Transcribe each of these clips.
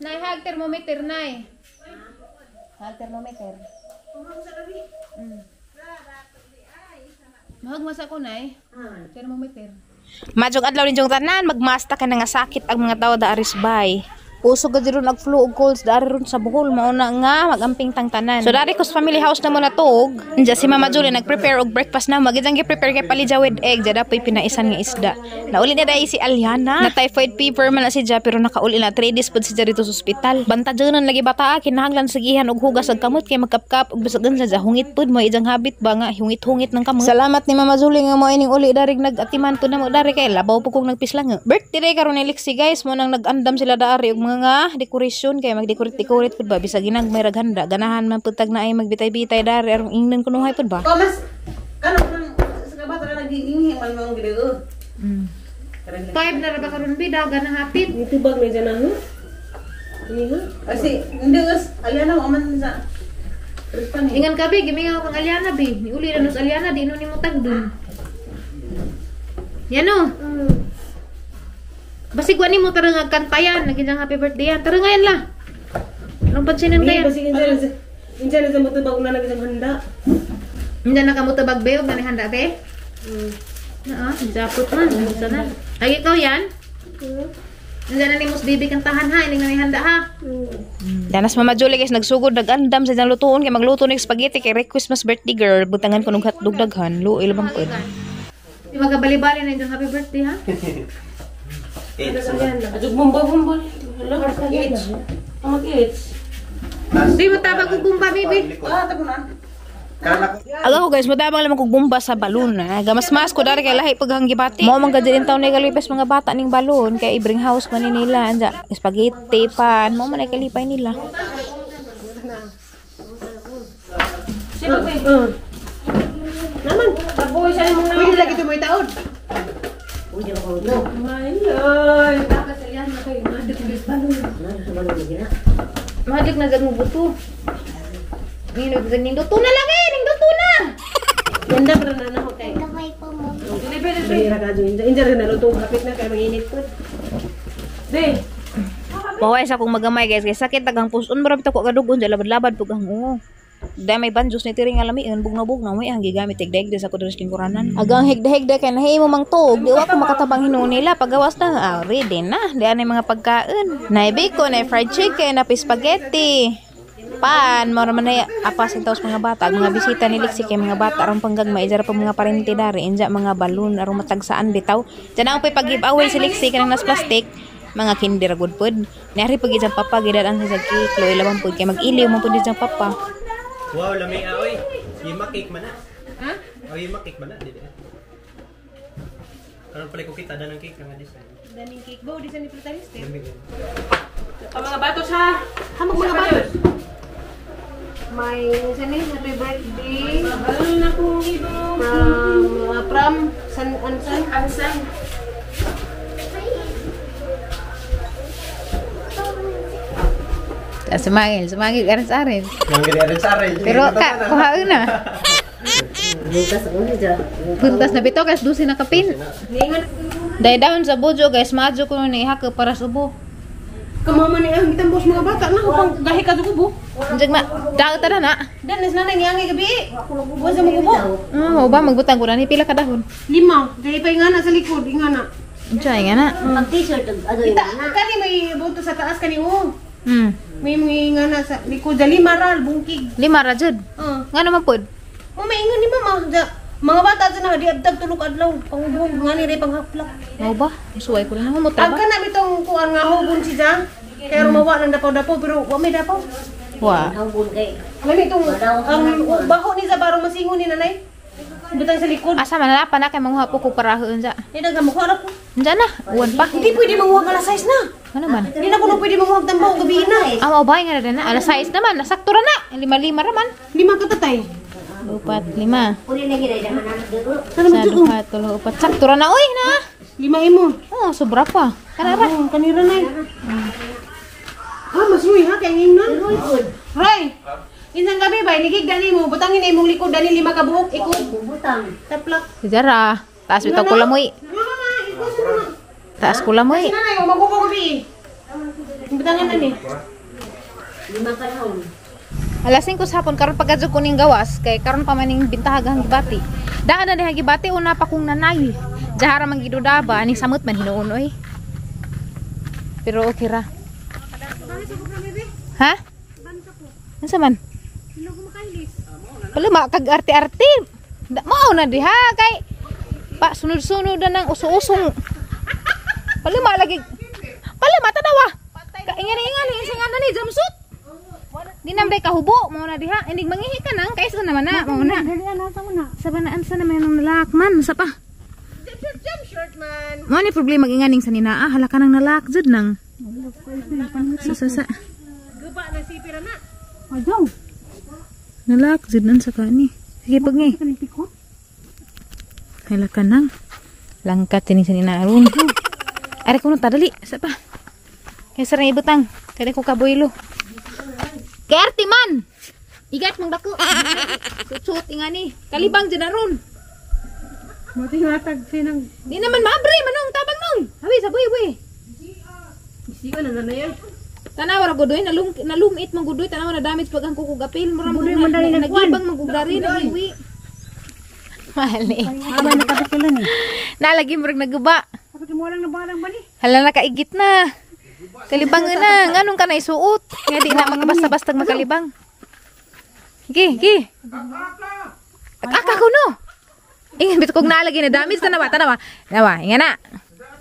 Nay, hag thermometer, nay. Hag thermometer. Mahag masa ko, nay. Thermometer. Majong adlaw ninyong tanan, magmasta ka na nga sakit ang mga tao da arisbay. Uso gud ron ag flu ug colds dari ron sa Bohol, mao na nga magamping tang tanan. So dari ko sa family house na mo natug. Diya si Mama Julie nag-prepare og breakfast na magidang gi-prepare kay palidya with egg, diya dapoy pinaisan nga isda. Nauli na dai si Aliana. Na typhoid fever man na si Ja pero nakauli na 3 days pud si Ja dito sa ospital. Banta dyonon lagi bata kinahanglan sagihan og hugas og kamot kay magkapkap og bisag unsa ja hungit pud mo ijang habit ba nga hungit-hungit ng kamot. Salamat ni Mama Julie nga mo ining uli darig nag-atiman pud na mo dari kay labaw pud kong nagpislang. Birthday day karon ni Lexi guys, mo nang nag-andam sila dari og mga dekorasyon kay magdekorate-dekorate pud ba bisag ginag may raghanda ganahan man pud tag naay magbitay-bitay dari arong ingnan kunuhay pud ba. Thomas, kano nang sa kabata ka nag-iinghi man mong gideo. 5 na ra ba karon bi daw ganang hapit. Nitubag na dyan na ho. Ini ho. Kasi hindi us Aliana mo man sa Tristan eh. Ingan ka bi, gimingaw kang Aliana bi. Niuli na nos Aliana di no nimo tagdon. Yan o. Basig wa nimo tara nga kantayan, nagidang happy birthday yan. Tara ngayon la. Anong pansinan Hindi, kayo? basig inja na sa mutubag na nagidang handa. Hindi na ka mo tabag be, og na handa be. Naa, japot man, unsa na. Ay ikaw yan? Hindi na nimo bibi kantahan ha, ining na handa ha. Danas Mama Julie guys nagsugod nag-andam sa iyang lutuon kay magluto nig spaghetti kay request mas birthday girl butangan ko og hotdog daghan luoy labang pud. Di magabali-bali na yung happy birthday ha. Adug bomba bomba. Hala, it's. Ang mag-it's. Di mo tabag og bumba bibi. Ah, tagunan. Aga ko guys, madamang lamang kog bomba sa balon ha. Gamas-mas ko dari kay lahi pag gibati. Mao man gud din taon ni kalipes mga bata ning balon kay i-bring house man ni nila anja spaghetti pan mao man ay kalipay nila. Naman, taboy sa imong naman. Pwede lagi tumoy taon. Ay, Mahadlok na jag mo buto. Ngino jag ning duto na lang eh, ning duto na. Ganda pa na na kay. Dili ka inja inja rin na luto hapit na kay manginit pud. Be. Paway sa akong magamay guys kay sakit tagang puson mura bitaw ko kadugon ja labad-labad pug ang oo. Dahil may banjos ni tiring alamian, bugnaw-bugnaw, may ang gigamit tigdag sa ko diri sa lingkuranan. Agang higda-higda kay nahimo mang tuog, di wa ko makatabang hinuon nila pagawas na, ah, ready na. Di anay mga pagkaon. Nay bacon, nay fried chicken, na spaghetti. Pan, mao ra man ay apas taos mga bata, ang mga bisita ni Lexi kay mga bata aron panggagmay, ijara pa mga parente dari, inja mga balon aron matagsaan bitaw. Diyan ang pay pag-giveaway si Lexi kanang nas plastic. Mga kinder gud pod. Nari pag ijang papa gidaan sa cake, loy labang pod kay mag-iliw man pud ijang papa. Wow, lami oy. Yima cake man na. Ha? Oh, yima cake man na dili. Karon pala ko kita danang cake nga design. Daning cake bo design ni Plutariste. Lami. Pa mga batos ha. Hamog mga batos. May sani happy birthday. Ano na kong ibong from San Ansan Ansan. Sumangil, sumangil arin sa arin. Arin sa arin. Pero ka, kuhaon na. Puntas na bitaw guys, 12 na kapin. Dahil dahon sa budyo guys, madyo ko ni ihaka para sa ubo. Kamama ni ang gitambos mga bata na upang gahi ka dugo. Unjag ma, daot ta na. Dan nas nanay niya ang gabi. Wa sa magubo. Oh, ba magbutang ko na ni pila ka dahon. 5. Dahil pa ingana sa likod, ingana. Unsa ingana? Pag-t-shirt Ita, kani may buto sa taas kani oh. May mga ingana sa likod, 5 ra bungkig. 5 ra jud. Ngano man pod? Oh, may ingon ni mama. Ja, mga bata dyan na di abtag tulog adlaw pangubog ngani ray panghaplak. Mao ba? Suway ko na mo tra Ang ba? kana bitong kuan nga hubon si ja. Kaya rumawa ng dapaw-dapaw pero wa may dapaw. Wa. Hubon kay. Lami itong ang baho ni sa barong masingon ni nanay. Butang sa likod. Asa man na pa na kay manguha po ko parahoon sa. Di na makuha ra ko. Unsa na? Uwan pa. Hindi pwede manguha alas 6 na. Ano man? Hindi na kuno pwede manguha tambaw gabi na. Ah, mao ba nga na? Alas 6 naman, nasakto ra na. 5-5 ra man. 5 ka tatay. 4, 5. Uli na gid dahan anak dito. Sana Sa duha, tulo, upat. Sakto ra na oy na. 5 imo. Oh, sobra pa. Kana ra. Oh, kanira na. Ah, mas ruy ha kay ngingnon. Roy. Insang gabi ba nigig dani mo butangin na imong likod dani 5 ka buhok ikod. Butang. Taplak. Jara. Taas bitaw kulamoy. Mama, ikod na. Taas kulamoy. Nanay, magubo gabi. Butangan na ni. 5 ka dahon. Alas 5 sa hapon karon pagkadyo ko ning gawas kay karon pa man ning bintahag ang gibati. Daan na diha gibati una pa kong nanay. Jahara man gidudaba aning samot man hinuon oy. Pero okay ra. Ha? Unsa man? Paluma kag arte-arte. Mao na diha kay pa sunod-sunod na nang uso-usong. Paluma lagi. Paluma tanawa. Kaingan-ingan ni nga ni jumpsuit. Di namday kahubo mao na diha. Inig mangihi ka nang kaysa naman na mao na. Sa banaan sa naman ang nalak man sa pa. Jump short man. Mao ni problema inganing sa ninaa hala ka nang nalak jud nang. Sa. Guba na si pira na. Adong. Nalak jud nan sa kani. Sige pagngi. Hala ka nang langkat ini sa ninaa ron. Are kuno tadali sa pa. Kaysa ra ibutang kay ko kaboylo. Kerti man. Igat mong dako. Sutsut ingani. Kalibang dyan na ron. Mati matag sinang Di naman maabre manong tabang nung. Hawi sa buhi buhi. Isiyo na na yan. Tanawa ra gudoy nalumit man gudoy tanawa na damage pag ang kukog apil mura mo nagibang magugdari naghiwi. Mali. Aba nakabitilan eh. Nalagi murag naguba. Kapag mo lang nabarang bali. Hala nakaigit na. Kalibang na, nganong ka na isuot? Nga di na makabasta-bastag makalibang. Gi, gi. Aka ko no. Ingan bit kog naalagi na damage tanawa, tanawa. Tanawa, ingan na.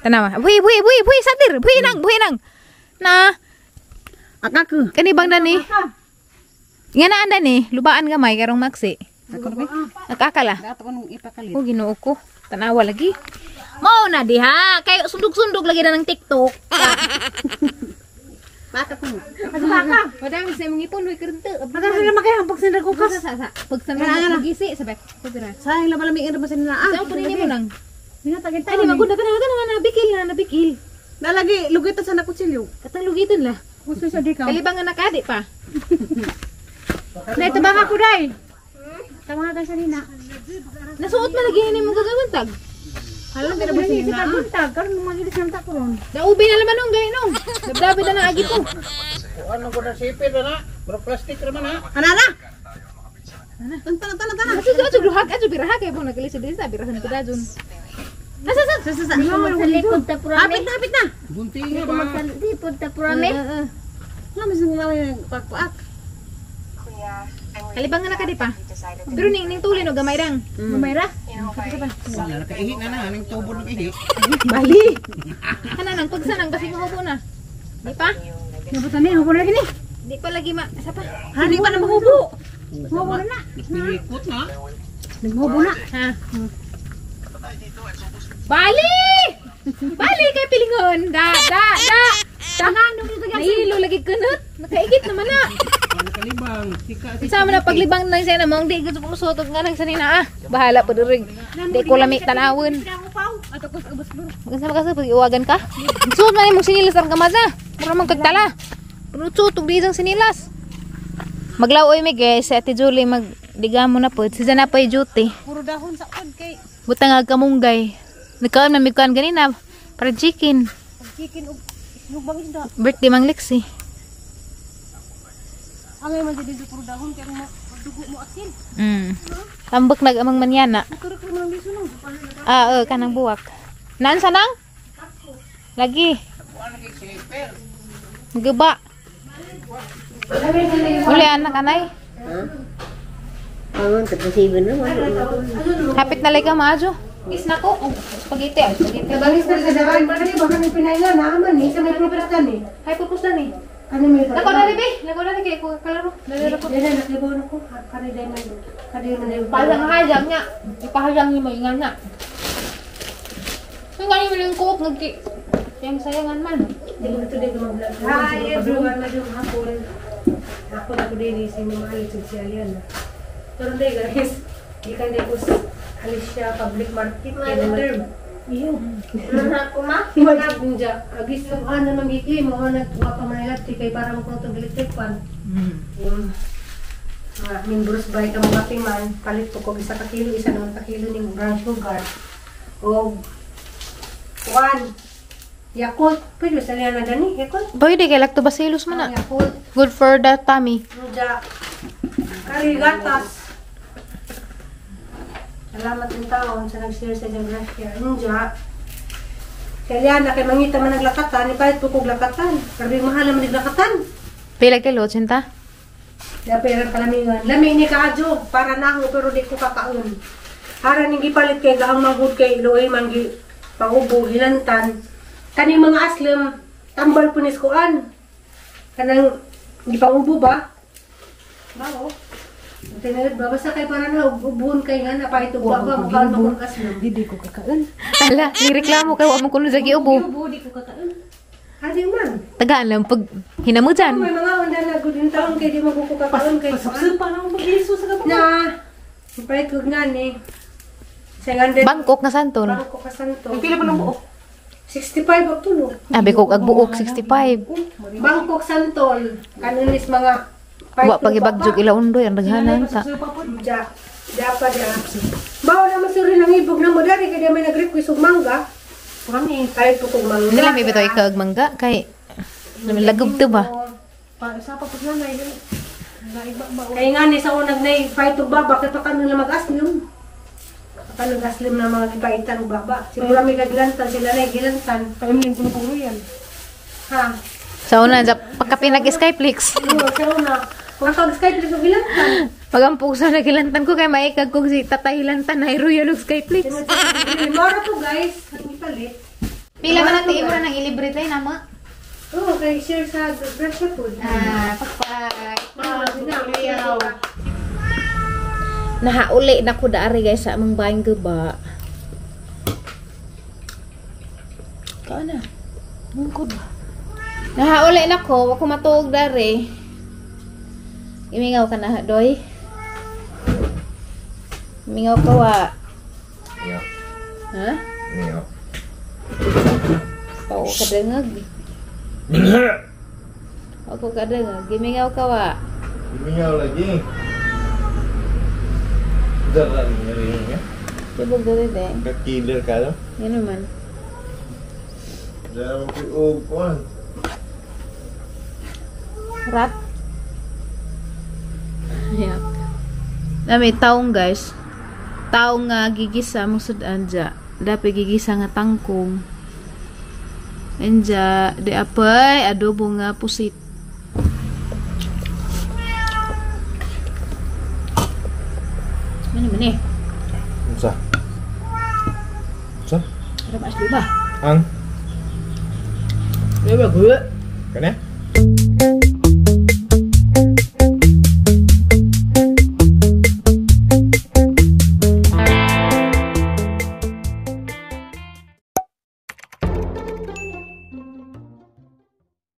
Tanawa. Buhi, buhi, buhi, buhi satir, buhi nang, buhi nang. Na. Aka ko. Kani bang dani? Ingan na anda ni, lubaan gamay karong maksi. Akakala. Dato ko nung ipakalit. Oh, Ginoo ko. Tanawa lagi. Mao na diha, kay sundog-sundog lagi na ng TikTok. Baka ko. Baka. Madami sa imong ipon, huy karunto. Baka sila makayang pag sila kukas. Sa pag sa mga gisi sabay. Sayang la malamig ang sa nila. Sa po nini mo nang. Binatagin Ay, magunda tanawa tanawa nabikil na nabikil. Nalagi lugitan sa nakutsilyo. Katang lugiton la. Gusto sa di ka. Kalibang nga nakadi pa. Na ito baka ko dai. Tama ka sa nina. Nasuot man lagi ni mo gagawin. Hala na ba si buntag karon magilis nang ta karon. Daubi na naman nung gani nung. Dabdabi na ng agi ko. Ano ko na sipir na? Bro plastic raman ha. Ana na. Tana tana tana. Aso aso duhag aso biraha kay po nagkalisod din sa birahan ko dajun. Asa sa Sa sa sa. Magsalipod ta purame. Hapit na hapit na. Bunti nga ba? Magsalipod ta purame. Nga mas nang pagpaak. Kalibang nga nakadi pa. Pero ning ning tulin og gamay rang. Gamay ra. Wala nakaihi na na aning tubo ng ihi. Bali. Ana nang pagsanang kasi mahubo na. Di pa? Nabutan ni hubo na gini. Di pa lagi ma sa pa. Hani pa na mahubo. Hubo na. Nagpilikot na. Naghubo na. Ha. Bali! Bali kay pilingon. Da da da. Tangan nung dito Nahilo lagi kunot. Nakaigit naman na. Kalibang. Sika Sa man na paglibang nang siya namang di gusto ko suot nga nang sanina ah. Bahala po diri. Di ko lami tanawon. Magsa ka sa pag-iwagan ka. Suot man imong sinilas ang kamada. Mura man kagtala. Puno suot og di isang sinilas. Maglaoy mi guys, si Ate Julie magdigamo na po. Si Jana pa duty. Puro dahon sa pod kay Butang nga kamunggay. Nagkaon man mig kuan ganina para chicken. chicken og islog bang isda. Birthday mang Lexi. Angay man dito puro dahon kay mo dugo mo asin. Tambak nag amang manyana. Turok mo nang liso no. Ah, kanang buwak. Naan sa nang? Lagi. Guba. Uli anak anay. Ha? Pangon ta posible na wala. Hapit na lay ka maadyo. Is na ko. Oh, spaghetti, ah, spaghetti. Nabangis na sa dawan pa ni baka may pinaingan na man ni sa may purpose ni. Hay purpose na ni. Ano may Nako na rin, be. Nako na rin kay ko kalaro. Kalaro ko. Dili na kibaw na ko kare day man. Kare man day. Palang hayang niya. Ipahayang ni mo ingan na. Yung gani mo lang kuok nagki. Yang sayangan man. Hi everyone, madung hapon. Ako na ko dili si Mama Alice ug si Aliana. Pero day guys, gikan day ko sa Alicia Public Market kay naman. Iyo. Nja, agis suhan na mamiki mo nagwa pa man kay para mo tong electric fan. Mga members by ka mga man, palit ko kog isa ka kilo, isa naman ka kilo ning brown sugar. Og kuan. Yakult. Pwede sa liya na gani? Yakult? Pwede kay lactobacillus man na. Yakult. Good for the tummy. Nja. Karigatas. Salamat ng taon sa nag-share sa diyang grasya. Nja. Kaya na kay mangita man naglakatan, ipalit po kog lakatan. Karbi mahal naman naglakatan. Pila kilo, 80? Dapat ang kalamingan. Lami ni kaadyo, para na ako pero di ko kakaon. Ara ning gipalit kay gahang magud kay Iloy manggi pangubo hilantan. Kaning mga aslam tambal punis kuan. Kanang gipangubo ba? Bao. Tinawid ba basta kay para na ubuhon kay nga na pahit og ba mukhaan mo kung aslam. Hindi ko kakaon. Ala, nireklamo kay wa mo kuno sa giubo. Ubo, di ko kakaon. Adi man. Tagaan lang pag hinamo dyan. May mga onda na gud yung taon kay di mo ko kakaon kay kuan. Pasapsupa na akong mag-iso sa kapatid. Na palit kog nga ni. 700 Bangkok na santol. Bangkok ka santo. Pila pa ng buok? 65 ang tulo. Abi ko ag buok 65. Bangkok Santol. Kanunis mga Wa pagibagjog ila undoy ang daghanan ta. Ja. Ja pa ja. Bawa na masuri ng ibog na mo dari kay di may nag-request og mangga. Kami. Kahit po kong mangga. Hindi lang may bitaw ikaw og mangga kay lagob to ba? Pa, isa pa po na na iba ba? Kaya nga ni sa unag na fight og baba kay pa kanu na mag-aslim. Kanu aslim na mga gipaitan og baba. Siguro may kagilantan sila na gilantan. Paimlin ko na puro yan. Ha. Sa una sa pagkapinag Skyflix. Oo, sa una. Mga kag-Skype og gilantan. Pagampog sa nagilantan ko kay maikag kog si Tatay Hilantan na Royal og Skyflix. Mora po guys, ang ipalit. Pila man ang tiimra nang ilibre tay nama? Oo, kay share sa Russia food. Ah, pakpak. Ah, Nahauli na ko daari guys sa among baing guba. Kaa na. Mungkod. Nahauli na ko, wa ko matuog dari. Imingaw ka na, doy. Imingaw ka wa. Yeah. Ha? Yeah. Oo, kadangag. Ako kadangag. Gimingaw ka wa. Mingaw lagi. Darang ngeri ya. Tibog dali de. Ka-killer ka no? Yan naman. Darang og kuan. Rat. Yeah. Nami taong guys. Taong nga gigisa mong sudan dya. Dapat gigisa nga tangkong. Anja, di apay adobo nga pusit. Ano man eh? Unsa? Unsa? Ano ba asli ba? Ang Di ba gulo? kani?